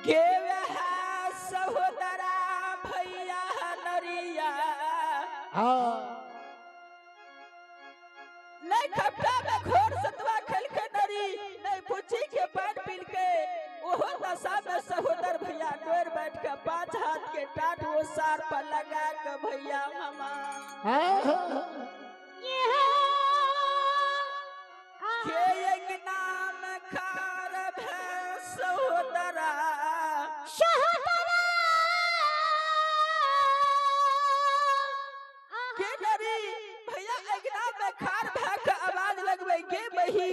के वह सहोदरा भैया नरिया। हाँ। नहीं खपटा में घोर सतवा खेल के नरी, नहीं पूछी के पान पील के, ओहो दशा में सहोदर भैया डोर बैठ के 5 हाथ के टाट वो सार पर लगा के भैया मामा। के एक नाम खार भै सहोदरा। के नरी भैया एक नाम में खार भै के आवाज लगबै के बही।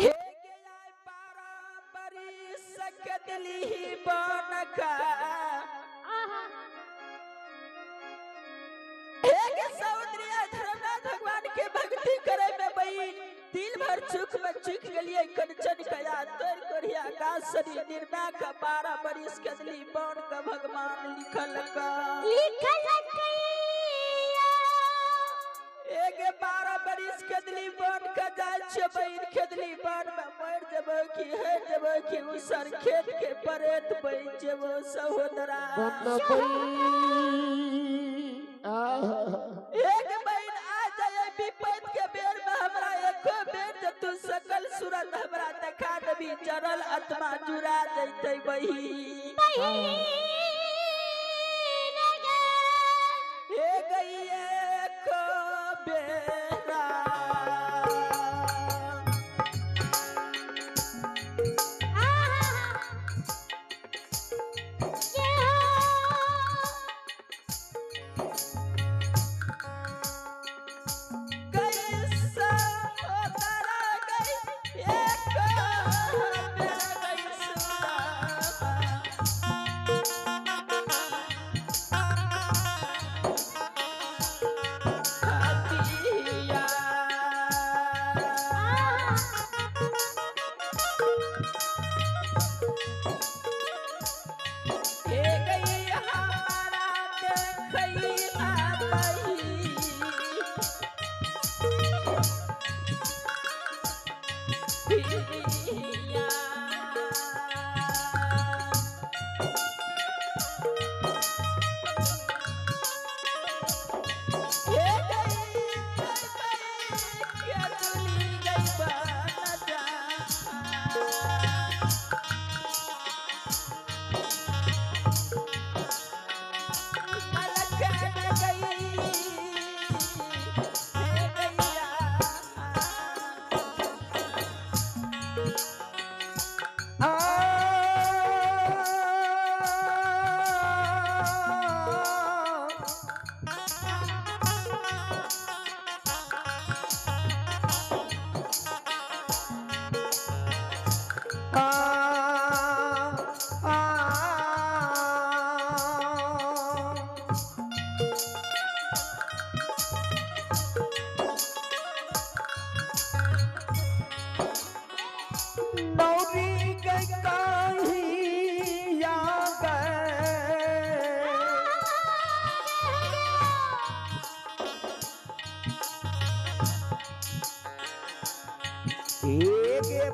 हे के आय पारा बरी सकदली बन का। हे के सौंदर्य धर्मनाथ भगवान के भक्ति करे में बही दिल भर चुक में चुक गेलिए कंचन कया तोर कोरिया गासरी निर्णय का 12 बरिस कदली बन का भगवान लिखल का। एक 12 बरिस कदली बन का जाय छे बहिन खेदली बन में मर जबो की है जबो की उसर खेत के परेत बन जबो सहोदरा। एक बहिन आ जाए विपत के बेर में हमरा एको बेर जे तू सकल सूरत हमरा देखा देबी जरल आत्मा जुड़ा जैतै बही। हे गई एक बेरा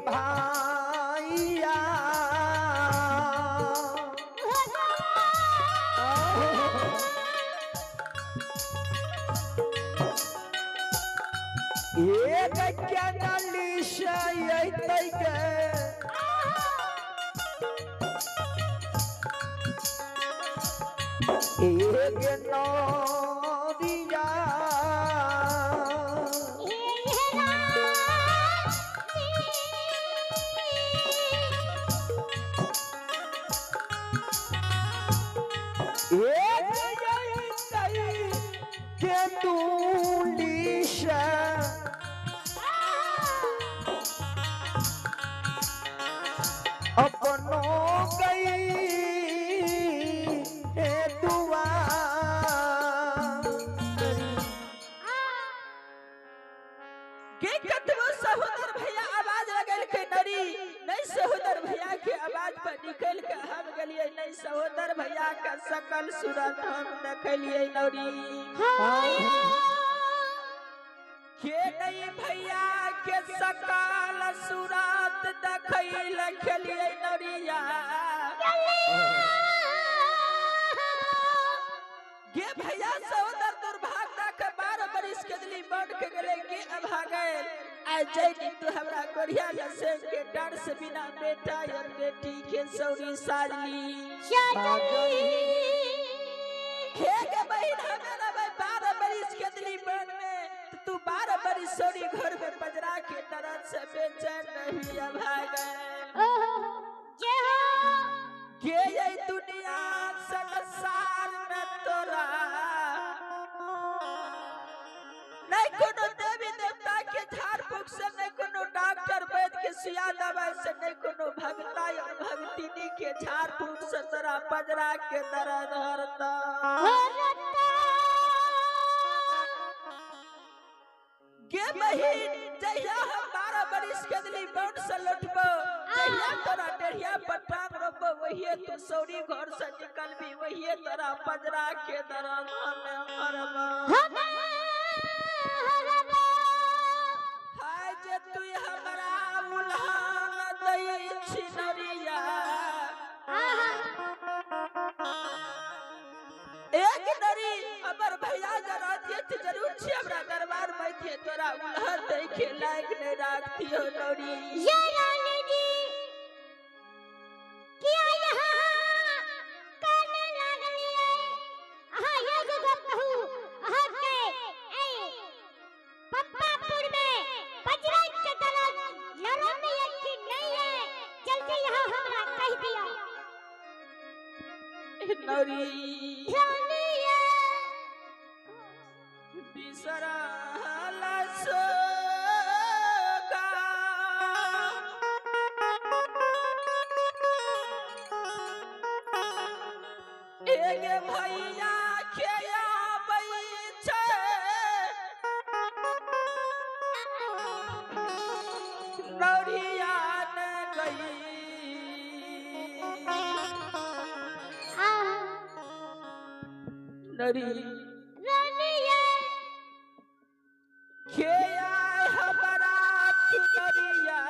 भाइया एक के से अयतै के एक नौरिया एक अयतै के दूली से अपनो गई दुआ के कतबो सहोदर भैया आवाज लगेलकै नरी नहीं सहोदर भैया के आवाज पर निकल के हम गेलिए नहीं सहोदर भैया के सकल सूरत हम देखलिए नरी के नहीं भैया के सकल सूरत देखैल खेलिए आइ जैनी तू हमरा गोरिया लसे के डर से बिना बेटा और बेटी के सौरी साजली हे के बहिन हमें ना 12 बरिस के दिली बन में तो तू 12 बरिस सौरी घर में पजरा के दर्द से बेचैन नहीं भागे के ये दुनिया संसार में तोरा नहीं कोनो देवी देवता के झाड़ फूक से, नहीं कोनो डॉक्टर वैद्य के सुइया दवाई से, नहीं कोनो भगता और भगतिनी के झाड़ फूक से तोरा पजरा के दर्द हरता। गे बहिन जहिया हम 12 बरिस के दिली बौन से लौटबो, जहिया तोरा डेढ़िया पर टांग रोपबो, वहिए तू सौरी घर से निकलबी, वहिए तोरा पजरा के दर्द हमें हरबो। हाय जे तू हमरा उल्हान दै छिनरिया, एक नरी हमर भैया जरा दिए जरूर छी हमरा दरबार में थे तोरा उल्हान दै के लायक नहीं राखती हो नरी। ये रानी जी किया यहाँ काने लागलिए? अहाँ एगो गप कहू अहाँ के ऐ पंपापुर में बजरंग के दरद नरम है कि नहीं है? जल्दी यहाँ हमरा कह दिया। नरी रानी ये बिसरल सोगा एक भैया के आबै छै नौरिया न गई नरी रानी ये के आय हमरा चुनरिया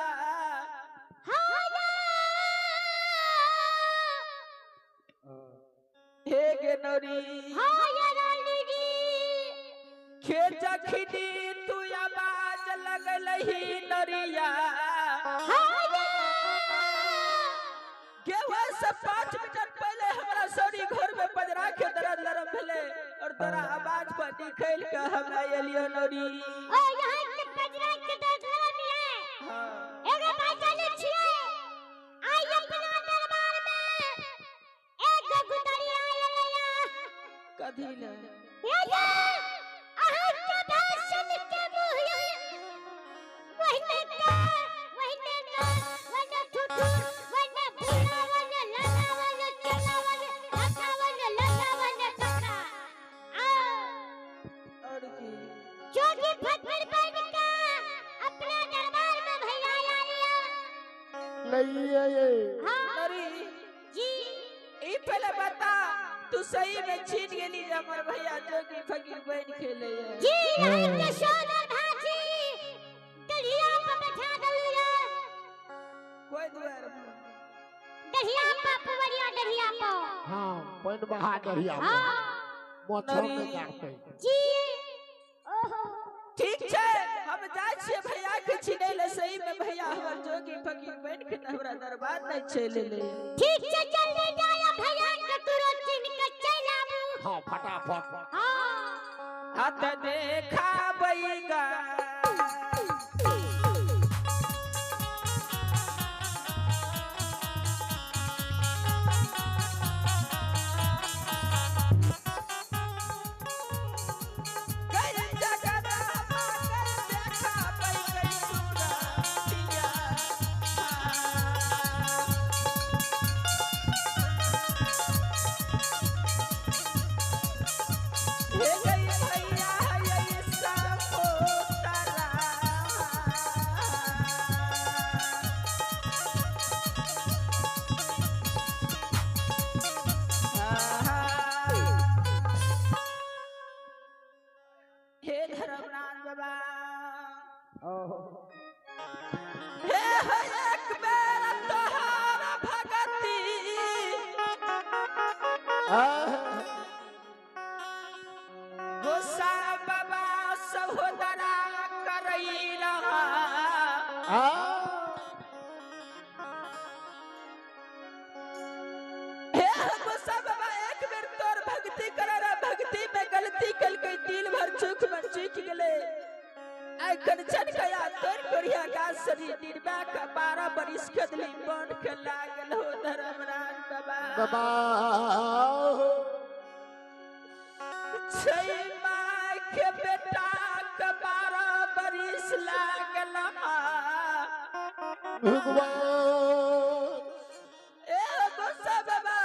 हे गे नरी रानी जी के जखनी तू आवाज लगलही नरिया के से 5 मिनट पहले हमरा सौरी घर में पजरा के दर्द लरम भेले और तोरा आवाज पर निकल के हमरा एलियो नरी। ओ यहाँ के पजरा के दर्द लरम है। हां एगो बात जाने छिए आई अपना दरबार में एक गुदरिया एलैया कथी ले ये ये अहाँ के भाषण के मुँह वही का वही ना वही ठुठुर वही भूला वही लला वही चला वही लता वही लला वही टका आ और की जोगी फकीर बन के अपना दरबार में भैया आ लिया। लइये हाँ नरी जी ई पहले बता तू सही में छीन गेली जे हमर भैया जोगी फकीर बन खेले जी यहाँ के सोनर भाजी दरिया पर बैठा दलिया कोई दुआर पर दरिया पर पुवरिया दरिया पर। हाँ पानि बहा दरिया हाँ मछर के जाते जी ओहो ठीक छै हम जाइ छियै भैया के छिनै ले। सही में भैया हमर जोगी फकीर बन के हमरा दरबार नहीं चले ले। ठीक छै जल्दी जाया भैया के तुरंत चिन्ह के चल आबू। हाँ फटाफट। हाँ हाथ देखाबैगा गई जगदम्बा के देखाबै गई सुरतिया। हे गई भैया ये सपोतरा। हे धर्मनाथ बाबा हे हे एक बेर तोहार भगती गोसा बाबा सहोदरा करई रहा। भक्ति करे रहे, भक्ति में गलती कलकै, दिल भर चूक में चूक गेलै। आइ कंचन कया तोर कोरिया गाछ सरी निर्मा के 12 बरिस कदली बन के लागल हो धर्मराज बाबा। बाबा छै माय के बेटा के 12 बरिस लागल। भगवान ए गोसा बाबा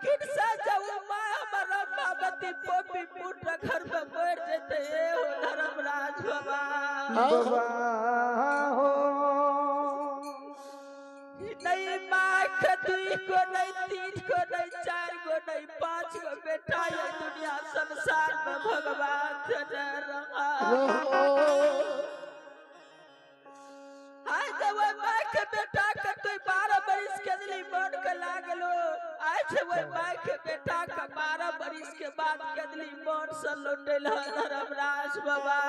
किनसा जाऊ माँ हमर रमावती पोपी पुत्र घर में मर जेते। ए हो धर्मराज बाबा। बाबा हो। नहीं माँ के 2 गो नहीं 3 गो नहीं 4 गो नहीं 5 गो बेटा ये दुनिया संसार में भगवान रहा। आज जब वह माँ के बेटा के तू 12 बरिस के लिए मन के लागलो, आज वह माँ के बेटा के 12 बरिस के बाद कदली मन से लौटल धर्मराज बाबा।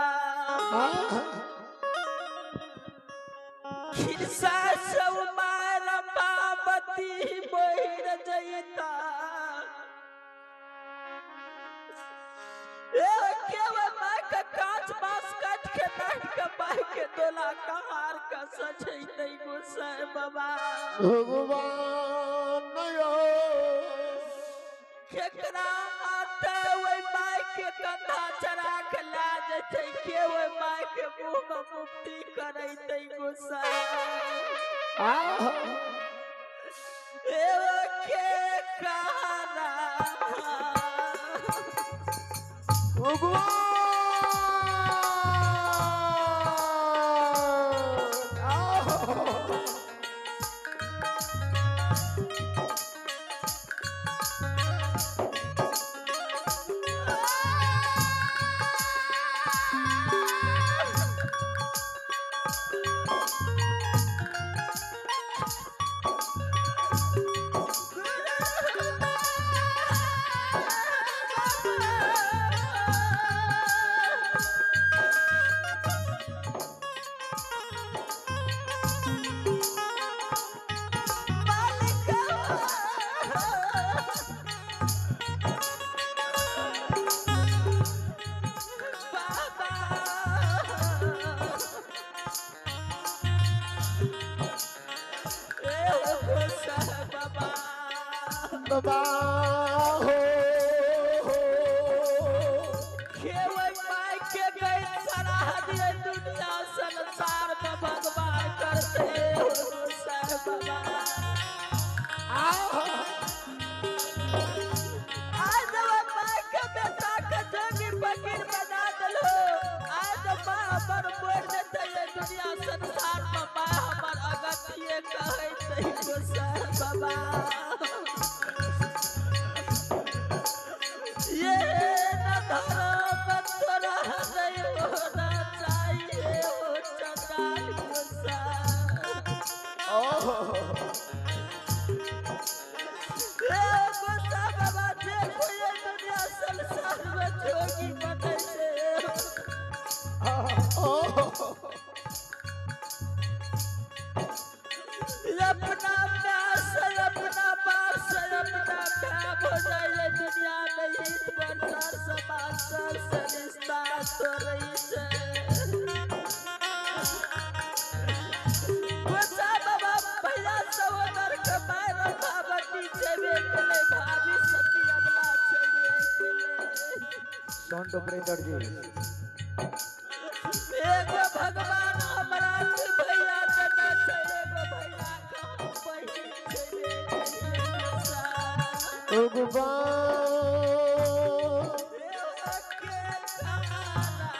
खिरसा सब माय रमावती मोहिर जयता। ए केवल माँ के कांच बांस काट के नाट के माय के दोला कहार का सजैतै गोसाई बाबा। भगवान केकरा आते ओहि माय के कंधा चढ़ा के ला जेतै, के ओहि माय के मुँह में मुक्ति करैतै गोसाई। ए के कहारा भगवान बाबा हो। दुनिया संसार में भगवान करते हो बाबा। आज माँ के बेटा के जोगी फकीर बना दिलो, आज माँ हमर मर जेतै दुनिया संसार में माँ हमर अगतिये कहैतै गोसाई बाबा। ये न धर्म तोरा नहीं होना चाहिए हो चंडाल गोसाई। ए गोसा बाबा देखो ये दुनिया संसार में जोगी बनै छै। अपना प्यार से अपना बाप से अपना प्यार हो जाए दुनिया में हित बरसार समाज सब से रिश्ता तोड़ै छै। गोसा बाबा भैया सहोदर के माय रमावती छेबे केलै, भाभी सती अबला छेबे केलै। साउंड ऑपरेटर जी एगो भगवान हमरा के भैया देने छै, एगो भैया के हम बहिन छेबे केलियै गोसा। भगवान एगो के कहारा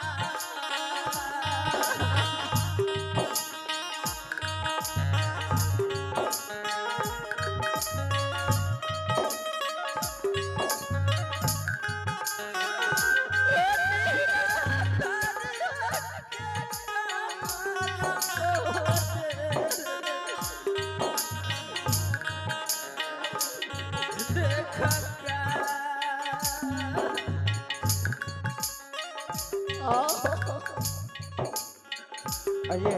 आइए।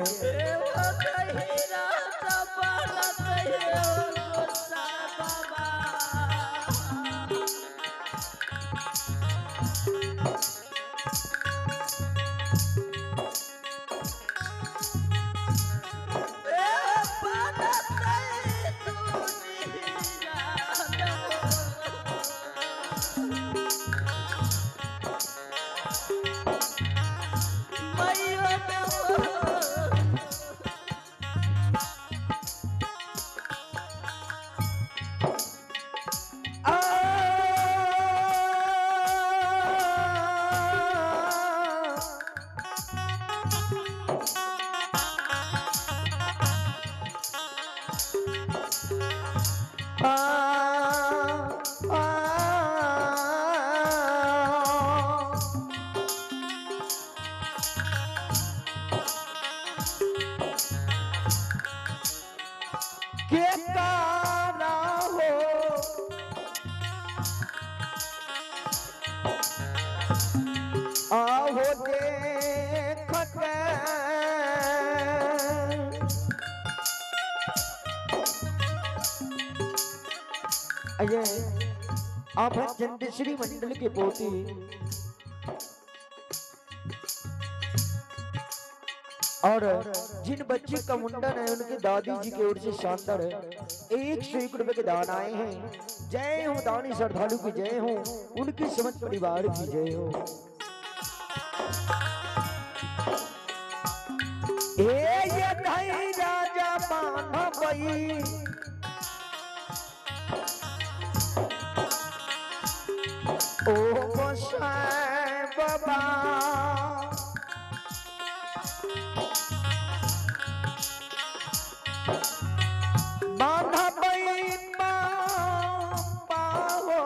आ आ के कारा हो आहो देखत। ये आप हैं चंद्रश्री मंडल के पोती और जिन बच्चे का मुंडन है उनके दादी जी की ओर से शानदार है 101 रुपए के दान आए हैं। जय हो दानी श्रद्धालु की जय हो, उनकी समस्त परिवार की जय हो। ए ये धई राजा मानवई ओ गोसाई बाबा बांधवई पाहो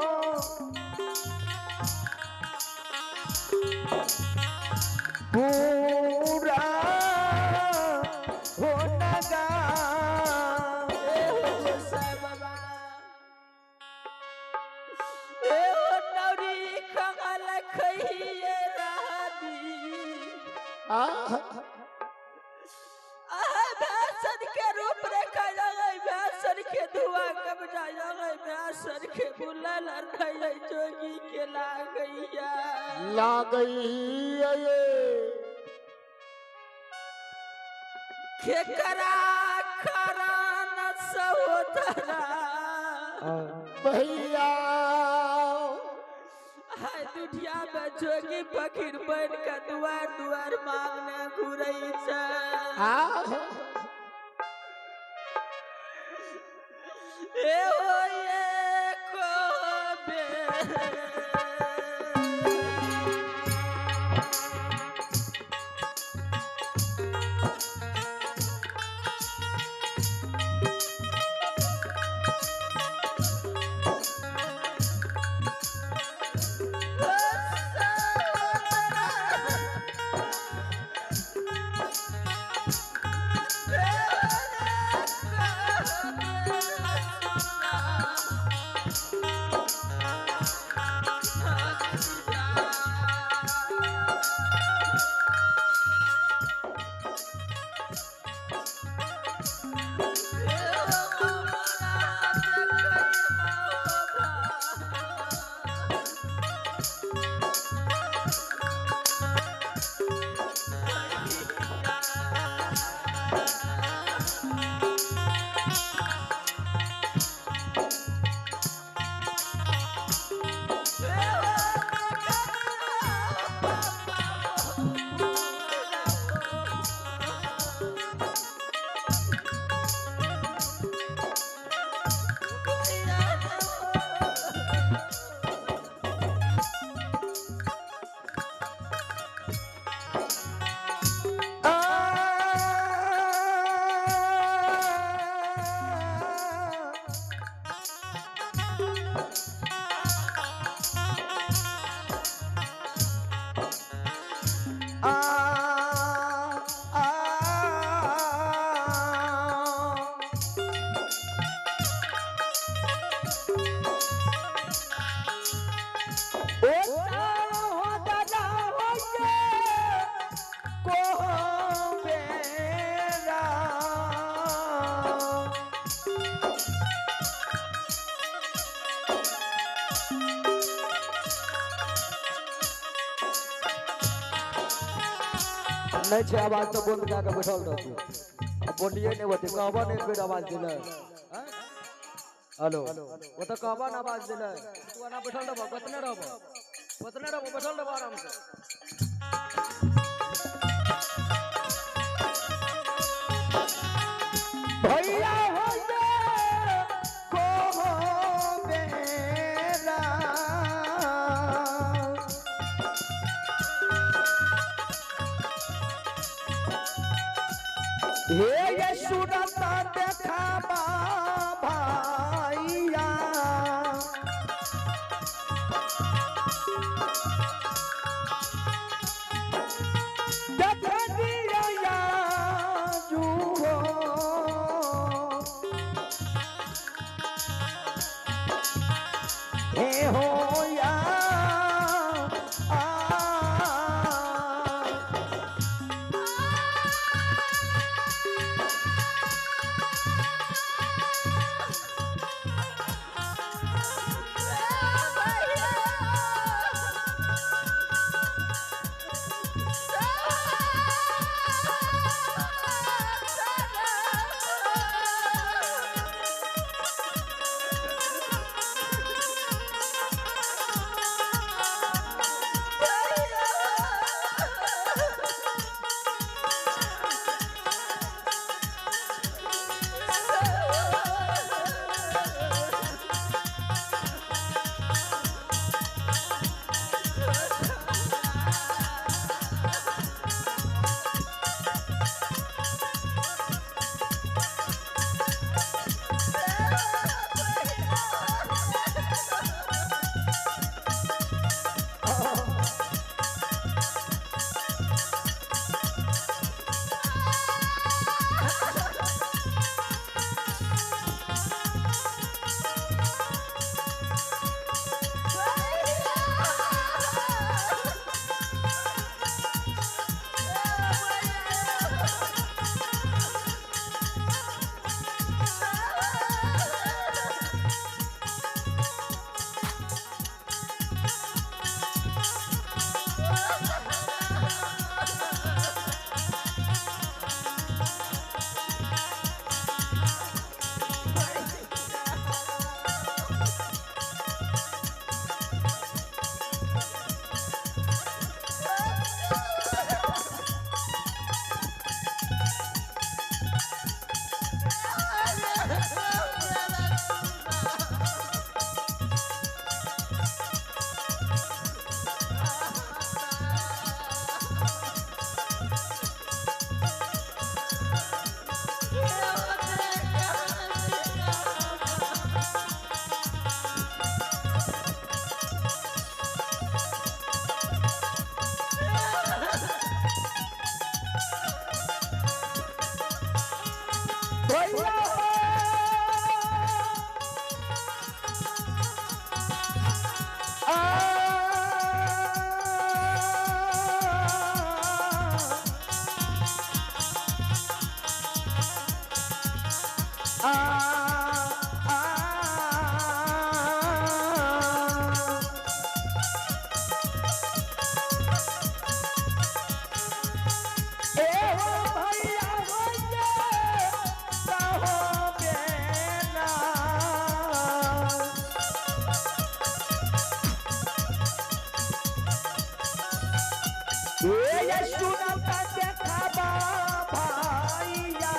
पूरा हो नगा। ए हो गोसाई बाबा, ए हो नौरी खंगाल खइये रहदी। आहा भैंसन के रूप रेखा जगह भैंसन के धुआं कब्जा जगह भैंसन के बुलल नहीं जोगी के लागैया लागई ये केकरा खरा न सहोदरा भैया हाय दुनिया में जोगी फकीर बन के दुआर दुआर मांगने घुरै छै। ए हो ये कोबे नहीं छे आवाज तो बंद कए के बैठल रहतू, आ बोलिए नहीं होते कहबो नहीं फिर आवाज दिले। हेलो वो तो कहबो ना आवाज दिले, तू आना बैठल रहबो, कतने रहबो कतने रहबो, बैठल रहबो आराम से। भैया हो को मेरा हे ये सूरत देखा भाइया। हे हो या आ। भैया हो। आ। आ, आ, आ। ए हो भैया हो ये कहो बेना। ए ये सुनता देखाबा भैया।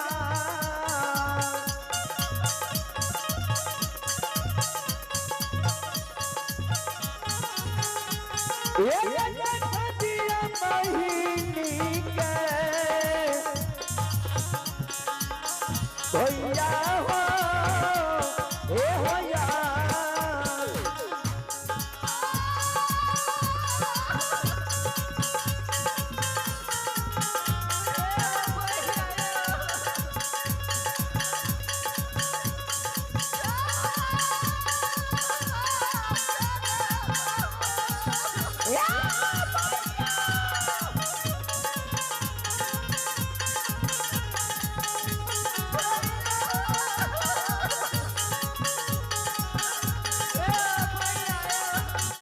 ए ये देखा बहिनी के भैया हो, ए हो।